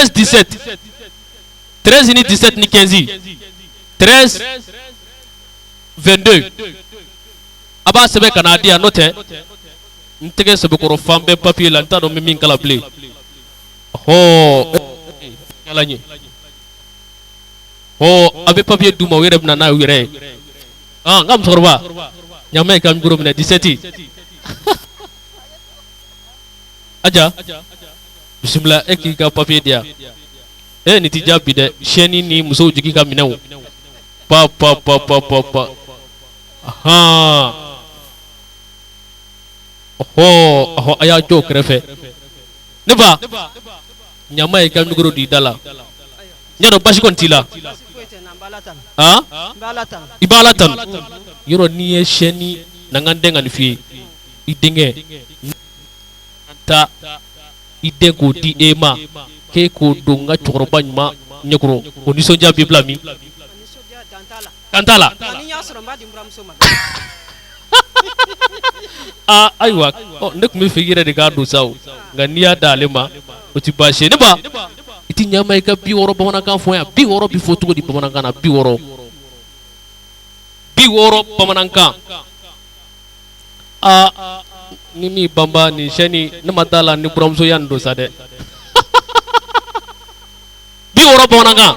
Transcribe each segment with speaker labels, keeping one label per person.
Speaker 1: 13 17 13 ni 17 ni 15 13 22 a b'a sɛbɛn ka n'a di yan n'o tɛ n tɛgɛ sɛbɛkɔrɔ fan bɛɛ papiye la n t'a dɔn n bɛ min kalan bilen ɔhɔ ala ɲɛ ɔ a bɛ papiye d'u ma u yɛrɛ bɛ na n'a ye u yɛrɛ ye n ka musokɔrɔba ɲamɛ ka micro minɛ 17 aja bisimila e k'i ka papiye di yan e nin tɛ ja bi dɛ siyɛnni ni musow jigi ka minɛnw pa pa pa pa pa pa ahan ɔhɔ ɔhɔ a y'a jɔ o kɛrɛfɛ ne ba ɲama ye ka micro di i da la n y'a dɔn basi kɔni t'i la i b'Ala tanu yɔrɔ n'i ye siyɛnni na n ka n den ka nin f'i ye i denkɛ ta i den k'o di e ma k'e k'o don n ka cɛkɔrɔba ɲuman ɲɛkɔrɔ o nisɔndiya b'i bila min dan t'a la aa ayiwa ne tun bɛ fɛ i yɛrɛ de k'a don sa nka n'i y'a d'ale ma o tɛ baasi ye ne ba i tɛ ɲama i ka 60 bamanankan fɔ yan 60 bɛ fɔ cogo di bamanankan na 60 60 bamanankan aa ni min banba nin siyɛnni ne ma d'a la ni buramuso ya nin don sa dɛ 60 bamanankan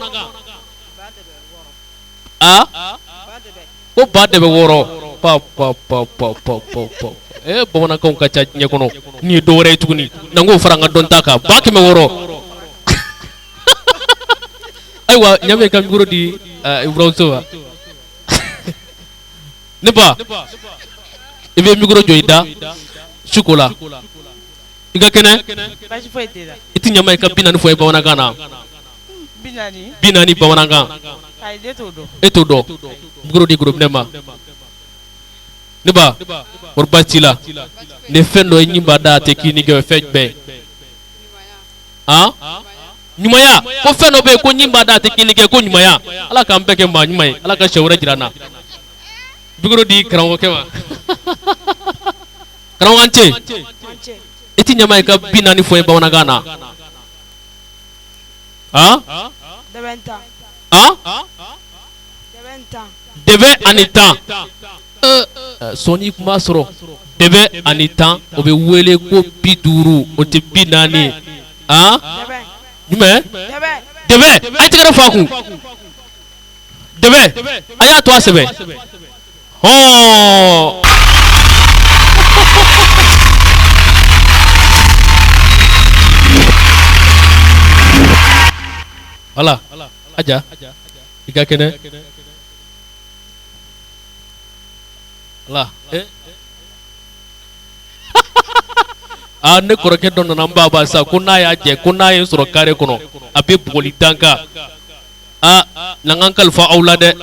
Speaker 1: a ko ba dɛbɛ wɔɔrɔ pa pa pa pa pa pa pa ee bamanankanw ka ca diɲɛ kɔnɔ nin ye dɔ wɛrɛ ye tuguni na n k'o fara n ka dɔnta kan 600. Ayiwa ɲamɛ ka micro di i buramuso ma ne ba i bɛ micro jɔ i da su ko la i ka kɛnɛ i tɛ ɲama i ka 40 fɔ ye bamanankan na 40 bamanankan e t'o dɔn micro di gorobinɛ ma ne ba kɔri baasi t'i la ni fɛn dɔ ye ɲin b'a da a tɛ kinni kɛ o ye fɛn jumɛn ye ɲumanya ko fɛn dɔ bɛ yen ko ɲin b'a da a tɛ kinni kɛ ko ɲumanya ala k'an bɛɛ kɛ maa ɲuman ye ala ka siɲɛ wɛrɛ jira an na micro di karamɔgɔkɛ ma karamɔgɔ an ce i tɛ ɲama i ka 40 fɔ ye bamanankan na dɛbɛ ani tan sɔɔni tun b'a sɔrɔ dɛbɛ ani tan o bɛ wele ko 50 o tɛ 40 jumɛn dɛbɛ a ye tɛgɛrɛ fɔ a kun dɛbɛ a y'a to a sɛbɛ hɔn wala aja i ka kɛnɛ wala aa ne kɔrɔkɛ dɔ nana n ba ba sa ko n'a y'a jɛ ko n'a ye n sɔrɔ kare kɔnɔ a bɛ bugɔli da n kan aa na n ka n kalifa aw la dɛ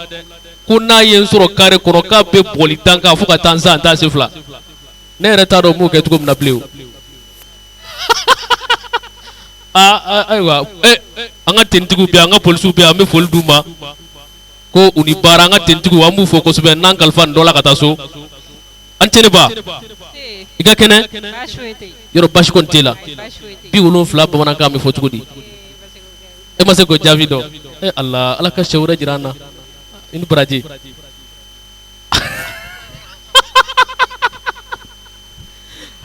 Speaker 1: ko n'a ye n sɔrɔ kare kɔnɔ k'a bɛ bugɔli da n kan fo ka taa n sa n t'a se fila ne yɛrɛ t'a dɔn n b'o kɛ cogo min na bilen o aa ayiwa an ka tenitigiw bɛ yan an ka polisiw bɛ yan an bɛ foli d'u ma ko u ni baara an ka tenitigiw an b'u fo kosɛbɛ n'an kalifa nin dɔ la ka taa so an ce ne ba i ka kɛnɛ yɔrɔ basi kɔni t'e la 70 bamanankan bɛ fɔ cogo di e ma se k'o jaabi dɔn e ala ala ka siɲɛ wɛrɛ jira an na i ni baraji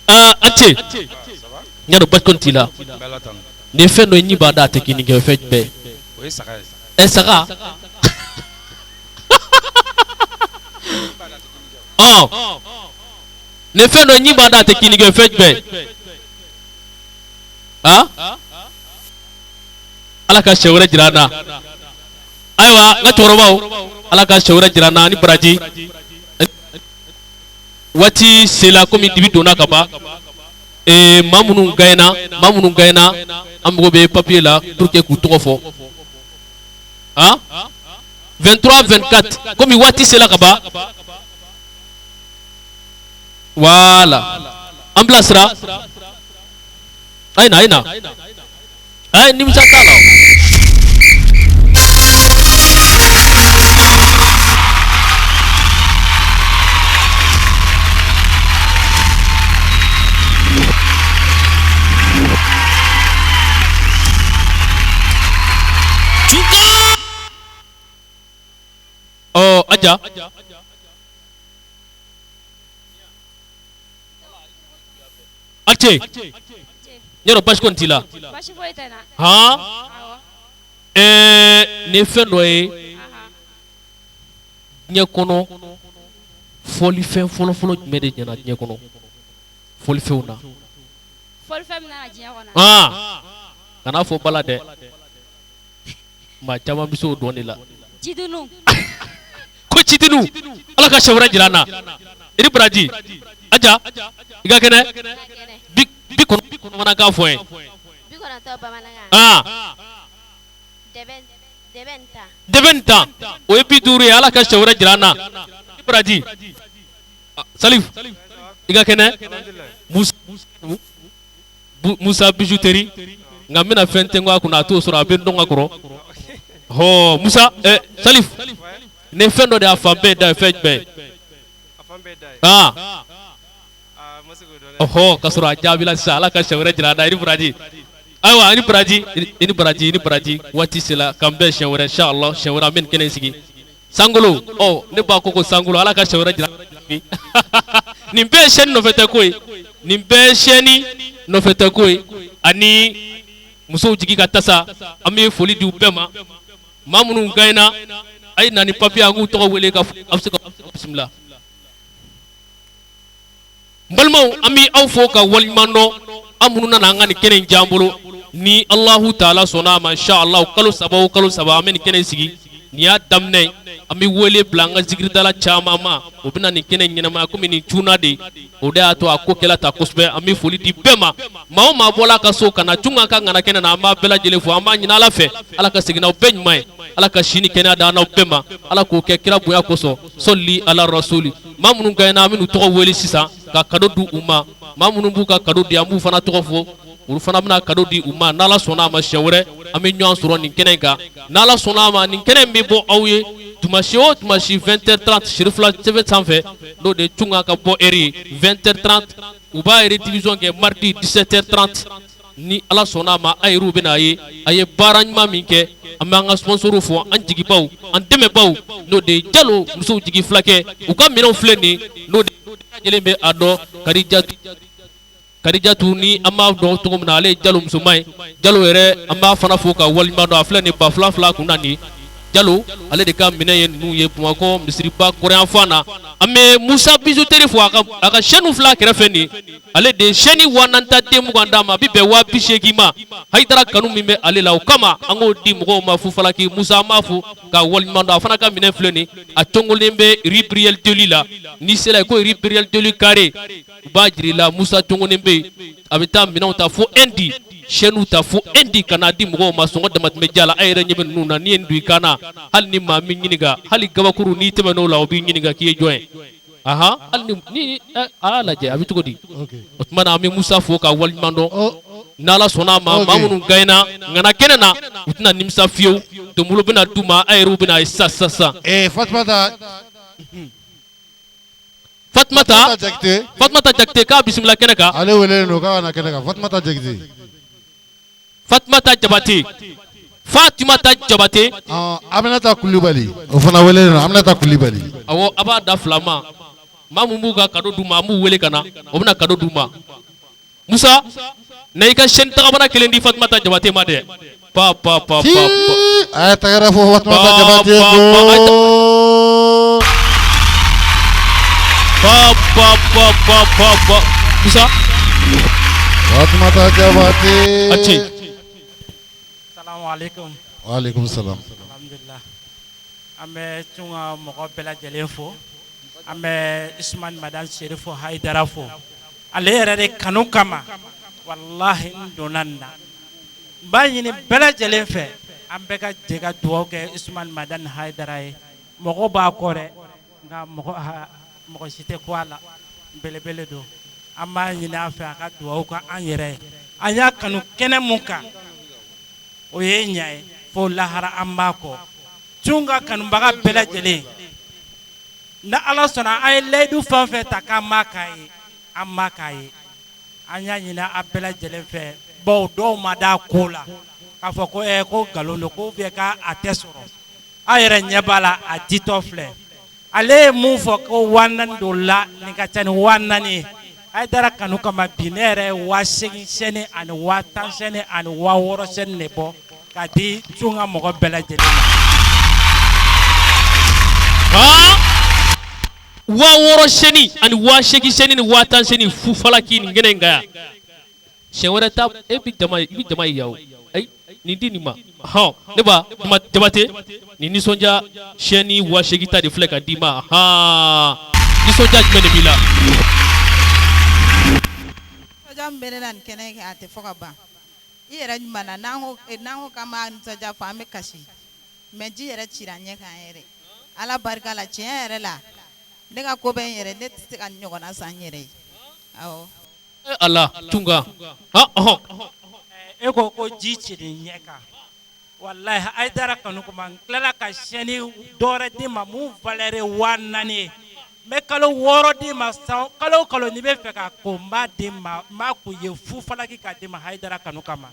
Speaker 1: aa an ce n y'a dɔn basi kɔni t'i la nin ye fɛn dɔ ye ɲin b'a da a tɛ kinni kɛ o ye fɛn jumɛn ye ɛ saga nin ye fɛn dɔ ye ɲin b'a da a tɛ kinni kɛ o ye fɛn jumɛn ye a ala ka siɲɛ wɛrɛ jira an na ayiwa n ka cɛkɔrɔbaw ala ka siɲɛ wɛrɛ jira an na ni baraji waati sela komi dibi donna ka ban ee maa minnu gagnera maa minnu gagnera an mago bɛ papier la pour que k'u tɔgɔ fɔ ah 23 24 komi waati sela ka ban voilà an bilasira a ye na a ye na a ye nimisa t'a la. Aja a ce yɔrɔ basi kɔni t'i la hɔn ɛɛ nin ye fɛn dɔ ye diɲɛ kɔnɔ fɔlifɛn fɔlɔfɔlɔ jumɛn de ɲɛna diɲɛ kɔnɔ fɔlifɛnw na kan'a fɔ bala dɛ maa caman bɛ se o dɔn de la ko citinu ala ka siɲɛ wɛrɛ jira an na i ni baraji Aja i ka kɛnɛ 90 bamanankan fɔ n ye dɛbɛ ni 10 o ye 50 ye ala ka siɲɛ wɛrɛ jira an na i baraji Salif i ka kɛnɛ Musa bijouterie nka n bɛna fɛn tɛnku a kunna a t'o sɔrɔ a bɛ n dɔn ka kɔrɔ hɔ Musa Salif nin fɛn dɔ de y'a fan bɛɛ da ye fɛn jumɛn ye ɔhɔ ka sɔrɔ a jaabila sisan ala ka siɲɛ wɛrɛ jira an na i ni baraji ayiwa i ni baraji i ni baraji i ni baraji waati sera k'an bɛn siɲɛ wɛrɛ inchallah siɲɛ wɛrɛ an bɛ nin kɛnɛ in sigi sankolo ɔ ne ba ko ko sankolo ala ka siɲɛ wɛrɛ jira nin bɛɛ ye chaîne nɔfɛ tɛ ko ye nin bɛɛ ye chaîne nɔfɛ tɛ ko ye ani musow jigi ka tasa an bɛ foli di u bɛɛ ma maa minnu gagnera a ye na ni papier an k'u tɔgɔ wele ka a bɛ se ka bisimila n balimaw an bɛ aw fo ka waleɲuman dɔn aw minnu nana an ka nin kɛnɛ in diya an bolo ni Alahu taala sɔnna a ma inchallah kalo saba o kalo saba an bɛ nin kɛnɛ in sigi nin y'a daminɛ ye an bɛ wele bila an ka zikiridala caman ma o bɛna nin kɛnɛ in ɲɛnamaya komi nin cunna de o de y'a to a ko kɛla tan kosɛbɛ an bɛ foli di bɛɛ ma maa o maa bɔla a ka so ka na Tunga ka ŋana kɛnɛ na an b'a bɛɛ lajɛlen fo an b'a ɲini Ala fɛ Ala ka segin n'aw bɛɛ ɲuman ye Ala ka si ni kɛnɛya d'an n'aw bɛɛ ma Ala k'o kɛ kira bonya kosɔn sɔli ala rasuli maa minnu gagnera an bɛn'u tɔgɔ wele sisan ka cadeau di u ma maa minnu b'u ka cadeau di an b'u fana tɔgɔ fɔ olu fana bɛna cadeau di u ma n'Ala sɔnna a ma siɲɛ wɛrɛ an bɛ ɲɔgɔn sɔrɔ nin kɛnɛ in kan n'Ala sɔnna a ma nin kɛnɛ in bɛ bɔ aw ye dimanche o dimanche 20h30 Cherifla TV sanfɛ n'o de ye Tunga ka bɔ heure ye 20h30 u b'a rediffusion kɛ mardi 17h30 ni Ala sɔnna a ma a yɛrɛw bɛna a ye a ye baara ɲuman min kɛ an bɛ an ka sponsor fo an jigibaw an dɛmɛbaw n'o de ye Jalo musow jigi fulakɛ u ka minɛnw filɛ nin n'o de lajɛlen bɛ a dɔn Kadijatu ni an b'a dɔn cogo min na ale ye Jalo musoman ye Jalo yɛrɛ an b'a fana fo ka waleɲuman dɔn a filɛ nin ba fila fila kun na nin Jalo ale de ka minɛn ye ninnu ye Bamakɔ misiriba kɔrɔnyanfan na an bɛ Musa bijouterie fo a ka chaîne fila kɛrɛfɛ nin ale de ye chaîne 4000 ta den 20 d'a ma a bɛ bɛn 80 000 ma Hayidara kanu min bɛ ale la o kama an k'o di mɔgɔw ma fufalaki Musa an b'a fo ka waleɲuman dɔn a fana ka minɛn filɛ nin a cogolen bɛ rue Briel Deli la n'i sera yen ko rue Briel Deli carré u b'a jira i la Musa cogolen bɛ yen a bɛ taa minɛnw ta fo Inde chaîne ta fo Inde ka n'a di mɔgɔw ma sɔngɔ damatɛmɛ diya la a yɛrɛ ɲɛ bɛ ninnu na n'i ye nin don i kan na hali ni maa min ɲininka hali gabakuru n'i tɛmɛn'o la o b'i ɲininka k'i ye jɔn ye ahan hali ni a y'a lajɛ a bɛ cogo di o tuma na an bɛ Musa fo ka waleɲuman dɔn n'Ala sɔnna a ma maa minnu gagnera ŋana kɛnɛ na u tɛna nimisa fiyewu donbolo bɛna d'u ma a yɛrɛw bɛna a ye sisan sisan sisan.
Speaker 2: Fatumata
Speaker 1: Fatumata
Speaker 2: Jakite
Speaker 1: Fatumata Jakite k'a bisimila kɛnɛ kan
Speaker 2: ale welelen don k'a ka na kɛnɛ kan Fatumata Jakite
Speaker 1: Fatumata Jabate Fatumata Jabate
Speaker 2: Aminata Kulibali o fana welelen don Aminata Kulibali
Speaker 1: awɔ a b'a da fila ma maa min b'u ka cadeau d'u ma an b'u wele ka na o bɛna cadeau d'u ma Musa na i ka chaîne tagabara kelen di Fatumata Jabate ma dɛ pa pa pa pa
Speaker 2: a ye tɛgɛrɛ fɔ Fatumata Jabate ko
Speaker 1: pa pa pa pa pa pa Musa
Speaker 2: Fatumata Jabate
Speaker 1: a ce
Speaker 3: Salamu aleykum
Speaker 2: wa aleykum salam
Speaker 3: alhamdulillah an bɛ Tunga mɔgɔ bɛɛ lajɛlen fo an bɛ Usumani Madani Serifo Hayidara fo ale yɛrɛ de kanu kama walahi n donna nin na n b'a ɲini bɛɛ lajɛlen fɛ an bɛɛ ka jɛ ka dugawu kɛ Usumani Madani Hayidara ye mɔgɔ b'a kɔ dɛ nka mɔgɔ si tɛ kun a la belebele don an b'a ɲini a fɛ a ka dugawu kɛ an yɛrɛ ye an y'a kanu kɛnɛ mun kan o ye ɲa ye fo lahara an b'a kɔ Tunga kanubaga bɛɛ lajɛlen ni Ala sɔnna an ye layidu fɛn o fɛn ta k'an b'a k'a ye an b'a k'a ye an y'a ɲini a bɛɛ lajɛlen fɛ bawo dɔw ma da ko la k'a fɔ ko ko nkalon don ko ou bien k'a tɛ sɔrɔ aw yɛrɛ ɲɛ b'a la a ditɔ filɛ Ale ye mun fɔ ko 4000 don la, nin ka ca ni 4000 ye. Hayidara kanu kama bi, ne yɛrɛ ye 8000 sɛni ani 10,000 sɛni ani 6000 sɛni de bɔ ka di Tunga mɔgɔ bɛɛ lajɛlen
Speaker 1: ma. 6000 sɛni ani 8000 sɛni ni 10,000 sɛni fufalaki nin kɛnɛ in kan yan. Siɲɛ wɛrɛ ta e bɛ jama, i bɛ jama ye yan o. Ayi, nin di nin ma. Hɔn, ne ba Jabate, nin nisɔndiya sɛni 8000 ta de filɛ ka d'i ma. Hɔn, nisɔndiya jumɛn de b'i la?
Speaker 4: Nisɔndiya min bɛ ne la nin kɛnɛ kan, a tɛ fɔ ka ban. I yɛrɛ ɲuman na, n'an ko k'an b'a nisɔndiya fɔ, an bɛ kasi, mais ji yɛrɛ cira an ɲɛ kan yɛrɛ. Ala barika la, tiɲɛ yɛrɛ la, ne ka ko bɛ n yɛrɛ, ne tɛ se ka nin ɲɔgɔnna san n yɛrɛ ye. Awɔ.
Speaker 1: Ala tunga hɔn.
Speaker 3: E ko ko ji cira ɲɛ kan, walahi Hayidara kanu kama, n tilala ka sɛni dɔwɛrɛ d'i ma mun valeur ye 4000 ye. N bɛ kalo 6 d'i ma, san kalo o kalo n'i bɛ fɛ ka ko, n b'a d'i ma, n b'a k'u ye fu falaki ka d'i ma Hayidara kanu kama.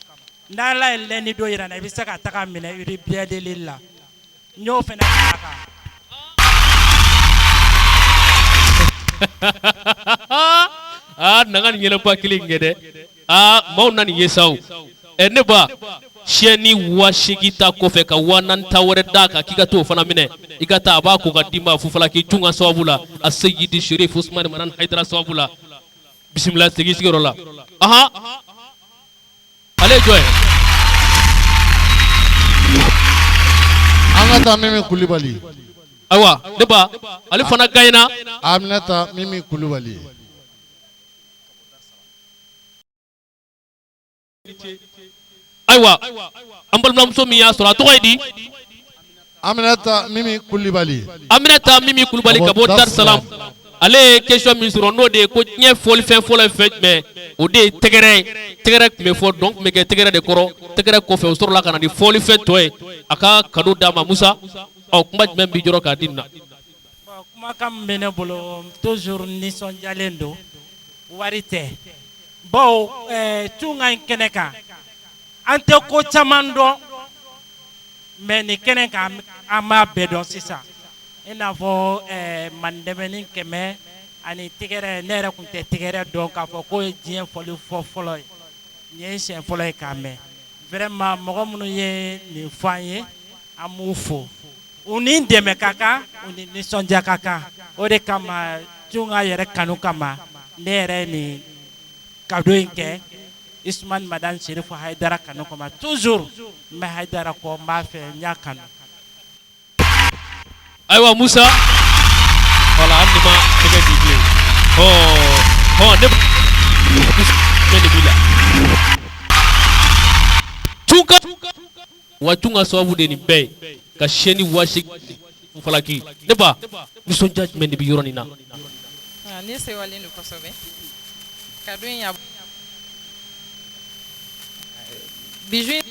Speaker 3: N'Ala ye lundi don yira n na, i bɛ se ka taga minɛ rue Biendelil la. N y'o fana fara a kan.
Speaker 1: Aa, na ka nin yɛlɛba kelen kɛ dɛ. Aa, maaw na nin ye sa o. Ɛ, ne ba, siyɛni 8000 ta kɔfɛ ka 4000 ta wɛrɛ d'a kan k'i ka t'o fana minɛ, i ka taa, a b'a ko ka d'i ma fufalaki Tunga sababu la, a Seyidi Sherif Usumani Madani Hayidara sababu la. Bisimila, segin sigiyɔrɔ la. Ahan, ale ye jɔn ye?
Speaker 2: An ka taa Mimi Kulibali.
Speaker 1: Ayiwa, ne ba, ale fana gagnera.
Speaker 2: Aminata Mimi Kulibali.
Speaker 1: Ayiwa, an balimamuso min y'a sɔrɔ, a tɔgɔ ye di?
Speaker 2: Aminata Mimi Kulibali.
Speaker 1: Aminata Mimi Kulibali ka bɔ Dar Salam. Ale ye question min sɔrɔ, n'o de ye ko diɲɛ fɔlifɛn fɔlɔ ye fɛn jumɛn? O de ye tɛgɛrɛ ye. Tɛgɛrɛ tun bɛ fɔ, dɔn tun bɛ kɛ tɛgɛrɛ de kɔrɔ. Tɛgɛrɛ kɔfɛ, o sɔrɔla ka na ni fɔlifɛn tɔ ye. A ka cadeau d'a ma. Musa, ɔ, kuma jumɛn b'i jɔrɔ k'a di nin na?
Speaker 3: Kumakan min bɛ ne bolo, toujours nisɔndiyalen don, wari tɛ, bawo Tunga in kɛnɛ kan, an tɛ ko caman dɔn, mais nin kɛnɛ kan, an b'a bɛɛ dɔn sisan. I n'a fɔ mandɛmɛni kɛmɛ ani tɛgɛrɛ, ne yɛrɛ tun tɛ tɛgɛrɛ dɔn k'a fɔ k'o ye diɲɛ fɔli fɔ fɔlɔ ye. Nin ye siɲɛ fɔlɔ ye k'a mɛn. Vraiment, mɔgɔ minnu ye nin fɔ an ye, an b'u fo. U ni dɛmɛ ka kan, u ni nisɔndiya ka kan. O de kama, Tunga yɛrɛ kanu kama, ne yɛrɛ ye nin cadeau in kɛ Usumani Madani Serifu Hayidara kanu kama. Toujours n bɛ Hayidara kɔ, n b'a fɛ, n y'a kanu.
Speaker 1: Ayiwa Musa, wala hali ni ma tɛgɛ di bilen, hɔn, ne bɛ de b'i la Tunga wa. Tunga sababu de nin bɛɛ ye ka siyɛni 8000 falaki. Ne ba, nisɔndiya jumɛn de bɛ yɔrɔ nin na?
Speaker 4: Ne sewalen don kosɛbɛ. Cadeau in ya bijou,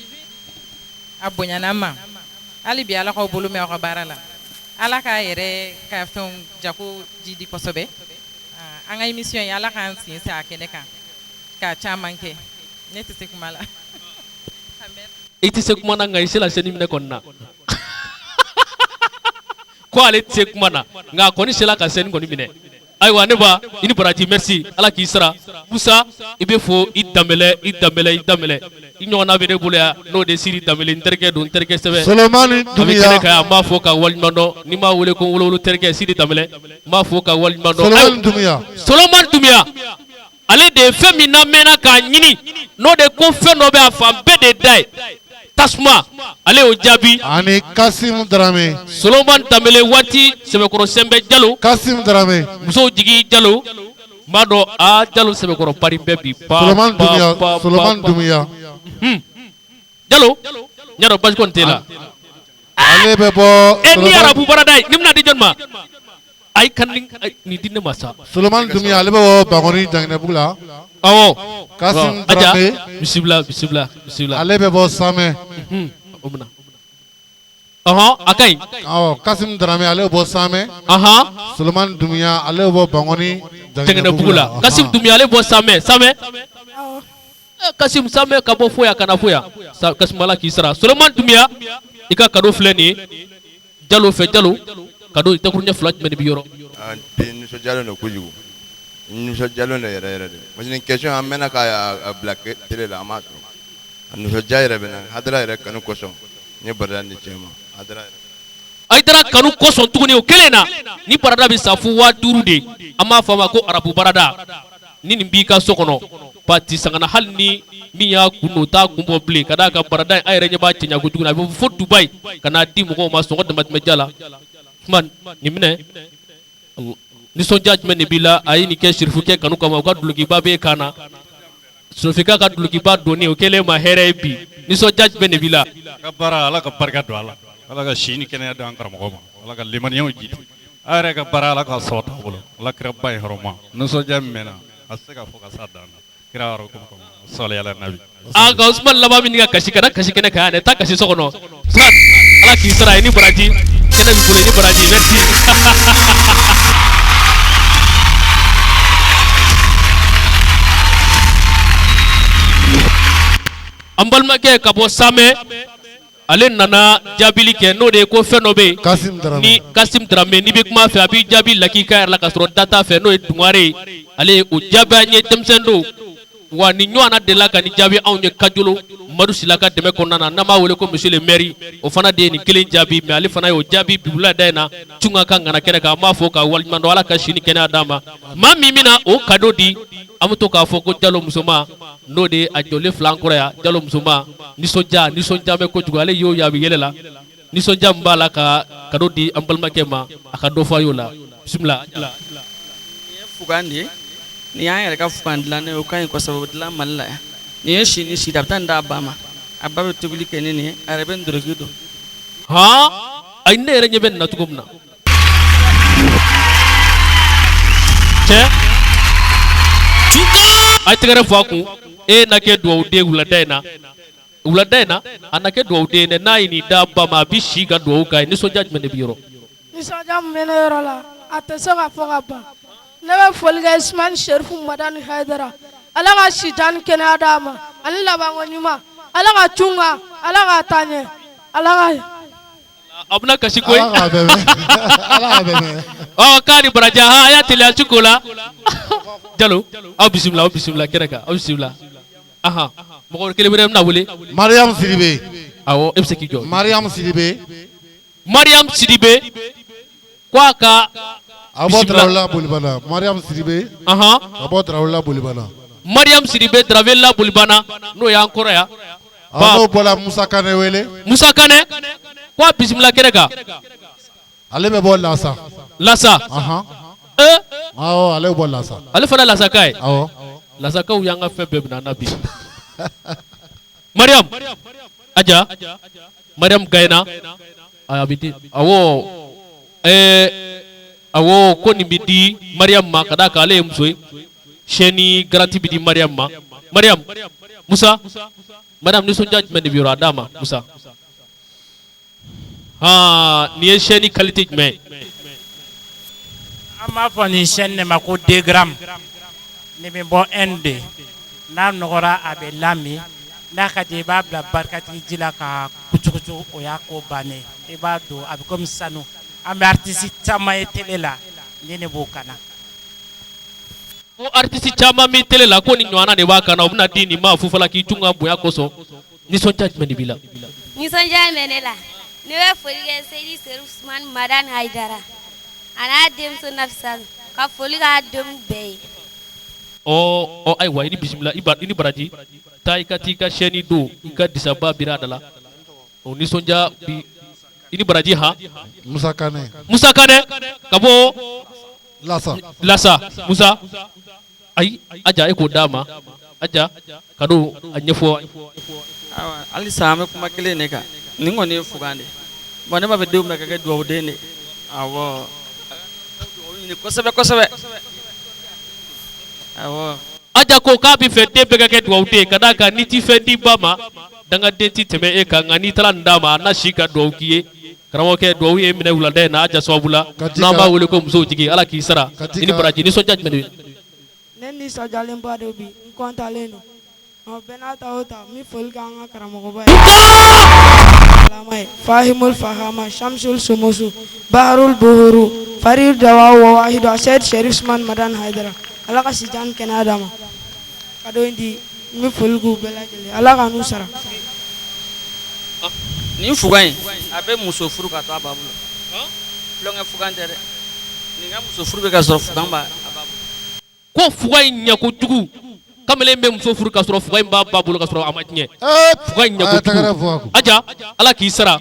Speaker 4: a bonyana n ma. Hali bi, Ala k'aw bolo mɛn aw ka baara la, Ala k'a yɛrɛ ka fɛnw jago jidi kosɛbɛ. An ka émission ye, Ala k'an sen se a kɛnɛ kan ka caman kɛ. Ne tɛ se kuma la.
Speaker 1: I tɛ se kuma na, nka i sela sɛni minɛ kɔni na. Ko ale tɛ se kuma na, nka a kɔni sela ka sɛni kɔni minɛ. Ayiwa, ne ba, i ni baraji, merci, Ala k'i sara. Musa, i bɛ fo, i Danbɛlɛ, i Danbɛlɛ, i Danbɛlɛ. I ɲɔgɔnna bɛ ne bolo yan, n'o de Siri Danbɛlɛ. N terikɛ don, n terikɛ sɛbɛ.
Speaker 2: Solomani
Speaker 1: A bɛ
Speaker 2: Dunbiya.
Speaker 1: kɛnɛ kan yan, n b'a fɔ ka waleɲuman dɔn. N'i m'a wele ko n wolowolo terikɛ Siri Danbɛlɛ, n b'a fɔ ka waleɲuman dɔn.
Speaker 2: Solomani Dunbiya.
Speaker 1: Solomani Dunbiya, ale de ye fɛn min n'an mɛnna k'a ɲini, n'o de ko fɛn dɔ bɛ a fan bɛɛ de da ye tasuma, ale y'o jaabi.
Speaker 2: Ani Kasim Darame.
Speaker 1: Solomani Danbɛlɛ, waati sɛbɛkɔrɔ sɛnbɛ Jalo.
Speaker 2: Kasim Darame.
Speaker 1: Musow jigi Jalo, n b'a dɔn a Jalo sɛbɛkɔrɔ pari bɛɛ bi pa
Speaker 2: Solomani
Speaker 1: pa
Speaker 2: Dunbiya.
Speaker 1: pa
Speaker 2: Solomani
Speaker 1: pa.
Speaker 2: Dunbiya.
Speaker 1: Jalo, n y'a dɔn basi kɔni t'e la.
Speaker 2: Ale bɛ bɔ.
Speaker 1: E ni arabu barada ye nin bɛna di jɔn ma? Ayi, ka nin nin di ne ma sa.
Speaker 2: Solomani Dunbiya, ale bɛ bɔ Bankoni Janginɛbugu la.
Speaker 1: Awɔ.
Speaker 2: Kasim
Speaker 1: Aja.
Speaker 2: Darame.
Speaker 1: Bisimila, bisimila, bisimila.
Speaker 2: Ale bɛ bɔ Samɛ.
Speaker 1: O minɛ, ɔhɔn, a ka ɲi.
Speaker 2: Awɔ, Kasim Darame, ale bɛ bɔ Samɛ. Solomani Dunbiya, ale bɛ bɔ Bankoni
Speaker 1: Janginɛbugu la. Kasim Dunbiya, ale bɔ Samɛ, Samɛ. Kasim Samɛ ka bɔ fo yan ka na fo yan. Kasim, Ala k'i sara. Solomani Dunbiya, i ka cadeau filɛ nin ye Jalo fɛ. Jalo Cadeau dakuruɲɛ fila jumɛn de b'i yɔrɔ?
Speaker 5: Bi nisɔndiyalen don kojugu, nisɔndiyalen don yɛrɛ yɛrɛ de, parce que nin question an mɛnna k'a bila télé la, an m'a sɔrɔ. A nisɔndiya yɛrɛ bɛ n na Hayidara yɛrɛ kanu kosɔn n ye barada di cɛ ma Hayidara yɛrɛ.
Speaker 1: Hayidara kanu kosɔn tuguni o kelen na ni barada bɛ san fo 5000 de, an b'a fɔ a ma ko arabu barada. Ni nin b'i ka so kɔnɔ pati sangana, hali ni min y'a kun don o t'a kun bɔ bilen, ka d'a kan barada in a yɛrɛ ɲɛ b'a cɛɲa kojugu na, a bɛ fo Dubayi ka n'a di mɔgɔw ma sɔngɔ damatɛmɛja la. Usumani nin minɛ, nisɔndiya jumɛn de b'i la? A ye nin kɛ sirifukɛ kanu kama, u ka dulokiba b'e kan na, sirifukɛ ka dulokiba donni o kɛlen ma hɛrɛ ye bi, nisɔndiya jumɛn de b'i la?
Speaker 6: A ka baara, Ala ka barika don a la, Ala ka si ni kɛnɛya d'an karamɔgɔ ma, Ala ka limaniyaw jidi, a yɛrɛ ka baara Ala ka sɔrɔ t'a bolo, Ala kira ba in hɔrɔma, nisɔndiya min bɛ n na a tɛ se ka fɔ ka s'a dan na, kira hɔrɔma kama, sɔli ala nabi.
Speaker 1: A nka Usumani laban min ka kasi, kana kasi kɛnɛ kan yan dɛ, taa kasi so kɔnɔ. Usumani, Ala k'i sara, i ni baraji, kɛnɛ b'i bolo, i ni baraji, merci. An balimakɛ ka bɔ Samɛ, ale nana jaabili kɛ, n'o de ye ko fɛn dɔ bɛ yen
Speaker 2: Kasim Darame.
Speaker 1: Ni Kasim Darame, n'i bɛ kuma a fɛ, a b'i jaabi lakika yɛrɛ la ka sɔrɔ da t'a fɛ, n'o ye Dungare ye. Ale ye o jaabi an ye, denmisɛn don wa, nin ɲɔgɔnna delila ka nin jaabi anw ye Kajolo Madu Sila ka dɛmɛ kɔnɔna na, n'an b'a wele ko monsieur le maire, o fana de ye nin kelen jaabi, mais ale fana y'o jaabi bi wulada in na Tunga ka ŋana kɛnɛ kan. An b'a fɔ ka waleɲuman dɔn, Ala ka si ni kɛnɛya d'a ma. Maa min bɛna o cadeau di, an bɛ to k'a fɔ ko Jalo musoma, n'o de ye a jɔlen filɛ an kɔrɔ yan. Jalo musoma, nisɔndiya, nisɔndiya bɛ kojugu, ale y'o ye a bɛ yɛlɛ la, nisɔndiya min b'a la ka cadeau di an balimakɛ ma, a ka dɔ fɔ a y'o la. Bisimila.
Speaker 7: Nin ye fugan de ye, nin y'an yɛrɛ ka fugan dilannen ye, o ka ɲi kosɛbɛ, o dilan Mali la yan. Nin ye si ni si de, a bɛ taa nin d'a ba ma, a ba bɛ tobili kɛ ni nin ye, a yɛrɛ bɛ ntoraki don.
Speaker 1: Hɔn, ayi, ne yɛrɛ ɲɛ bɛ nin na cogo min na cɛ, a ye tɛgɛrɛ fɔ a kun. E na kɛ dugawuden wulada in na, wulada in na a na kɛ dugawuden ye dɛ. N'a ye nin d'a ba ma, a bɛ si ka dugawu k'a ye. Nisɔndiya jumɛn de b'i yɔrɔ?
Speaker 8: Nisɔndiya min bɛ ne yɔrɔ la, a tɛ se ka fɔ ka ban. Ne bɛ foli kɛ Usumani Serifu Madani Hayidara, Ala ka si jan ni kɛnɛya d'a ma ani labanko ɲuman. Ala ka cun kan, Ala k'a taa ɲɛ, Ala ka
Speaker 1: A bɛna kasi koyi. Ɔ k'a ni baraji, a y'a teliya su ko la. Jalo, aw bisimila, aw bisimila kɛnɛ kan, aw bisimila. Ahan, mɔgɔ kelen wɛrɛ bɛna wele.
Speaker 2: Mariam Sidibe.
Speaker 1: Awɔ, e bɛ se k'i jɔ.
Speaker 2: Mariam Sidibe.
Speaker 1: Mariam Sidibe ko a ka.
Speaker 2: A bɔ Tarawele Bolibana, Mariam Sidibe.
Speaker 1: Ahan.
Speaker 2: A bɔ Tarawele Bolibana.
Speaker 1: Mariam Sidibe Tarawele Bolibana, n'o y'an kɔrɔ yan.
Speaker 2: N'o bɔra, Musa Kanɛ wele.
Speaker 1: Musa Kanɛ ko a bisimila kɛnɛ kan.
Speaker 2: Ale bɛ bɔ Lasa.
Speaker 1: Lasa.
Speaker 2: Ee. Awɔ, ale bɛ bɔ Lasa.
Speaker 1: Ale fana Lasaka ye.
Speaker 2: Awɔ.
Speaker 1: Lasakaw y'an ka fɛn bɛɛ minɛ an na bi. Mariam Aja, Mariam Gayina, a bɛ di, awɔ, ɛɛ awɔ, ko nin bɛ di Mariam ma ka d'a kan ale ye muso ye. Chaîne garantie bɛ di Mariam ma. Mariam, Musa, Mariam, nisɔndiya jumɛn de bɛ yɔrɔ? A d'a ma Musa. Haan, nin ye chaîne qualité jumɛn ye?
Speaker 3: An b'a fɔ nin chaîne de ma ko 2 grammes. Nin bɛ bɔ Inde. N'a nɔgɔra, a bɛ lami. N'a ka di i b'a bila barikatigi ji la ka kucukucu, o y'a ko bannen. I b'a don, a bɛ komi sanu. An bɛ artiste caman ye télé la, ni ne b'o kana.
Speaker 1: Ko artiste caman bɛ télé la, ko ni ɲɔgɔnna de b'a kan na, o bɛna di nin ma fufala k'i cun ka bonya kosɔn. Nisɔndiya jumɛn de b'i la?
Speaker 9: Nisɔndiya bɛ ne la. Ne bɛ foli kɛ Seyidi Serif Usumani Madani Hayidara a n'a denmuso Nafisa, ka foli k'a denw bɛɛ ye.
Speaker 1: Ɔ ɔ, ayiwa, i ni bisimila, i ni baraji. Taa i ka t'i ka chaîne don i ka disaba bira da la, o nisɔndiya bi, i ni baraji. Han.
Speaker 2: Musa Kanɛ.
Speaker 1: Musa Kanɛ ka bɔ
Speaker 2: Lasa.
Speaker 1: Lasa. Musa, ayi, Aja, e k'o d'a ma. Aja, cadeau a ɲɛfɔ.
Speaker 7: Ayiwa, halisa an bɛ kuma kelen de kan. Nin kɔni ye fugan de ye. Bon, ne b'a fɛ denw bɛɛ ka kɛ dugawuden de ye. Awɔ, dugawu ɲini kosɛbɛ kosɛbɛ, awɔ.
Speaker 1: Aja ko k'a bɛ fɛ den bɛɛ ka kɛ dugawuden ye, ka d'a kan n'i ti fɛn di ba ma, dangaden ti tɛmɛ e kan, nka n'i taara nin d'a ma, a na si ka dugawu k'i ye. Karamɔgɔkɛ, dugawu ye minɛ wulada in na Aja sababu la, n'an b'a wele ko musow jigi. Ala k'i sara, i ni baraji. Nisɔndiya jumɛn de?
Speaker 8: Ne nisɔndiyalenba don bi, n kɔntanlen don. Ɔ bɛɛ n'a ta o ta, n bɛ foli kɛ an ka karamɔgɔba ye. Alama ye Fahimul Fahama, Shamsul Sumusu, Baharul Buhuru, Farid Dawa wa Wahidu, Asɛd Sherif Usman Madani Hayidara. Ala ka si jan ni kɛnɛya d'a ma. Cadeau in di, n bɛ foli k'u bɛɛ lajɛlen Ala ka n'u sara.
Speaker 7: Nin fugan in a bɛ muso furu ka to a ba bolo tulonkɛ fugan tɛ dɛ nin ka muso furu bɛ ka sɔrɔ fugan b'a ba bolo
Speaker 1: ko fuga in ɲɛ kojugu kamalen bɛ muso furu ka sɔrɔ fuga in b'a ba bolo ka sɔrɔ a ma tiɲɛ fuga in ɲɛ kojugu aja ala k'i sara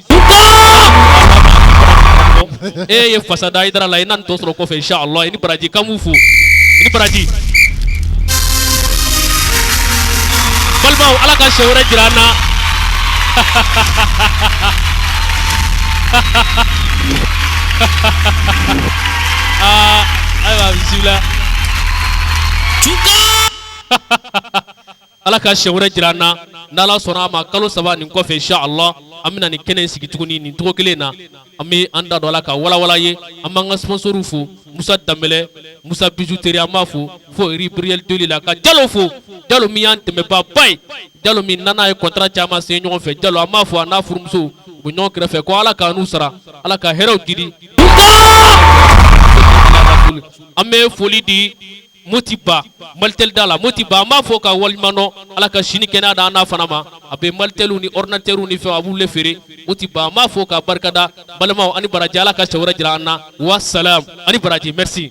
Speaker 1: e ye fasa da Hayidara la i na nin tɔ sɔrɔ kɔfɛ inshallah i ni baraji k'an b'u fo i ni baraji balimaw ala ka siɲɛ wɛrɛ jira an na aa ayiwa bisimila ala ka siɲɛ wɛrɛ jira an na n'ala sɔnna a ma kalo saba nin kɔfɛ inshallah an bɛna nin kɛnɛ in sigi tuguni nin cogo kelen na an bɛ an da don a la ka walawala ye an b'an ka sponsorw fo Musa Danbɛlɛ Musa bijouterie an b'a fo fo rue Briel Deli la ka Jalo fo Jalo min y'an dɛmɛbaaba ye Jalo min n'an ye contrat caman signé ɲɔgɔn fɛ Jalo an b'a fo a n'a furumuso u bɛ ɲɔgɔn kɛrɛfɛ ko ala k'an n'u sara ala ka hɛrɛw jidi an bɛ foli di Moti Ba Malitel da la Moti Ba an b'a fo ka waleɲuman dɔn Ala ka si ni kɛnɛya d'an n'a fana ma a bɛ Malitel ni ordinateur ni fɛnw a b'u le feere Moti Ba an b'a fo ka barika da balimaw ani baraji Ala ka siɲɛ wɛrɛ jira an na wa salam ani baraji merci.